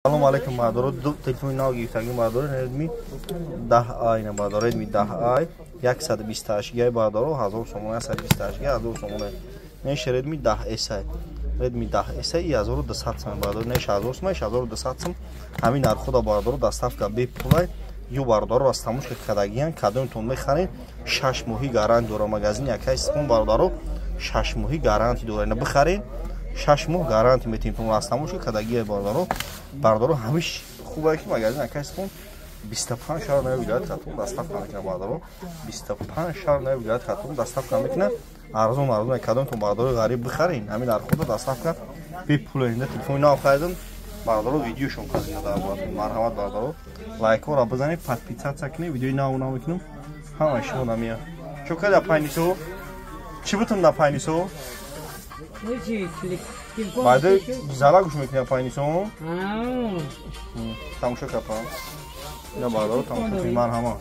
Салом алейкум, бардоро. Ду телефони нав гирифтагим, бардоро. Redmi 10i на, бардоро. Redmi 10i 128 гига, бардоро, 1000 сомон, 128 гига 1000 сомон. Неш Redmi 10S, Redmi 10S 1200 сом, бардоро. Неш 1000 сом, 1200 сом. Ҳамин нархода, бардоро, доставка бепулай. Ю, бардоро, аз тамошка кадагиян, кадомтон мехарен, 6 моҳи гаранти дора магазини Акай Сипон, бардоро, 6 моҳи гаранти дора. Ина бихарен, 6 моҳ гаранти метиҳем тон, аз тамошка кадагия, бардоро. Бардоро, ҳамиш хубае, ки магазин Акай Сипон 25 шаҳр нави вилояти Хатлон доставка мекунад, бардоро. 25 шаҳр нави вилояти Хатлон доставка мекунад. Арзон, арзон. Кадомтон, бардори ғариб, бихарен, ҳамин нархода, доставка бепула. Инда телефони нав харидам, бардоро, видеошон кардем дар марҳамат, бардоро, лайкҳоро бизанед, подписаться кунед, видеои нав нав мекунам, ҳамаи шумо намия. Чо када, пайнисо? Чӣ бутум на, пайнисо? Баъде зала гӯш мекунӣ, пайнисо? Тамошо капа. Ина, бардоро, тамошо кунед, марҳамат.